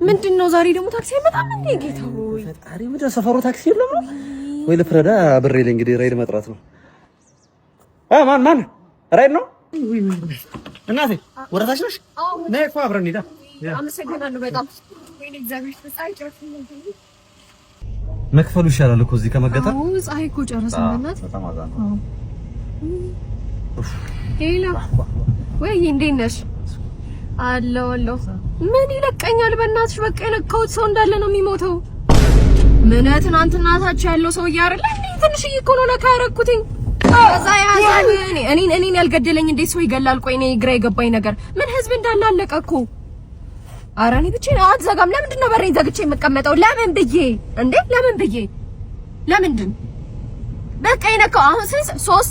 ምንድን ነው ዛሬ ደግሞ ታክሲ አይመጣም እንዴ? ጌታ ሆይ ፈጣሪ፣ ምንድን ነው ሰፈሩ ታክሲ የለም ነው ወይ? ልፍረዳ ብሬ ላይ እንግዲህ ራይድ መጥራት ነው። ማን ማን ራይድ ነው? እናቴ ወረታች ነሽ? ነይ እኮ አብረን እንሂዳ። አመሰግናለሁ በጣም። ወይኔ እግዚአብሔር፣ ፀሐይ ጨርስ። መክፈሉ ይሻላል እኮ እዚህ ከመገጠር። አዎ፣ ፀሐይ እኮ ጨረስን። በእናትህ። በጣም አዛ ነው። Hello፣ ወይ እንዴት ነሽ? አለሁ አለሁ። ምን ይለቀኛል? በእናትሽ በቃ የነካሁት ሰው እንዳለ ነው የሚሞተው። ምን ትናንትና ታች ያለው ሰውዬ አይደለ እንዴ? ትንሽዬ እኮ ነው ነካ ያደረኩትኝ። ከዛ ያዘኝ። እኔን ያልገደለኝ እንዴት ሰው ይገላል? ቆይ እኔ ግራ የገባኝ ነገር ምን ህዝብ እንዳለ አለቀ እኮ። ኧረ እኔ ብቻዬን አትዘጋም። ለምንድን ነው በሬን ዘግቼ የምቀመጠው? ለምን ብዬ እንዴ? ለምን ብዬ ለምንድን በቃ የነካው አሁን ስንት ሶስት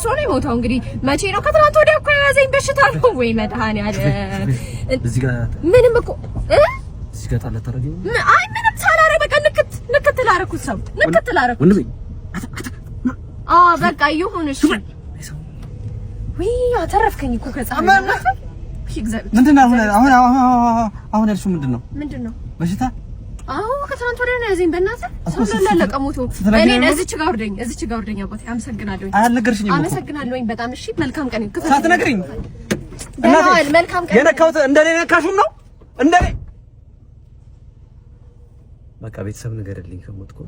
ሰው ነው የሞተው። እንግዲህ መቼ ነው? ከትናንት ወዲያ እኮ የያዘኝ በሽታ ነው። ወይ መድኃኒዓለም፣ እዚህ ጋር ምንም እኮ እ እዚህ ጋር ጣል ታደርጊው? አይ ምንም ሳላረግ በቃ ንክት ንክት ላረኩት ሰው ንክት ላረኩት። ወንድሜ። አዎ በቃ ይሁን እሺ። ውይ አተረፍከኝ እኮ ከፀሐይ። እግዚአብሔር። ምንድን ነው አሁን አሁን አሁን ያልሽው ምንድን ነው? ምንድን ነው? በሽታ። አዎ፣ ከትናንት ወዲያ ነው ያዘኝ። በእናትህ ሰው እንዳለቀ ሞቶ። እኔን እዚች ጋር አውርደኝ፣ እዚች ጋር አውርደኝ። አባቴ አመሰግናለሁኝ። አልነገርሽኝም እኮ። አመሰግናለሁኝ በጣም። እሺ፣ መልካም ቀን። ክፈት። ሳትነግሪኝ። ደህና ዋል። መልካም ቀን። የነካሁት እንደኔ ነካሹም ነው እንደኔ። በቃ ቤተሰብ ንገርልኝ ከሞትኩ።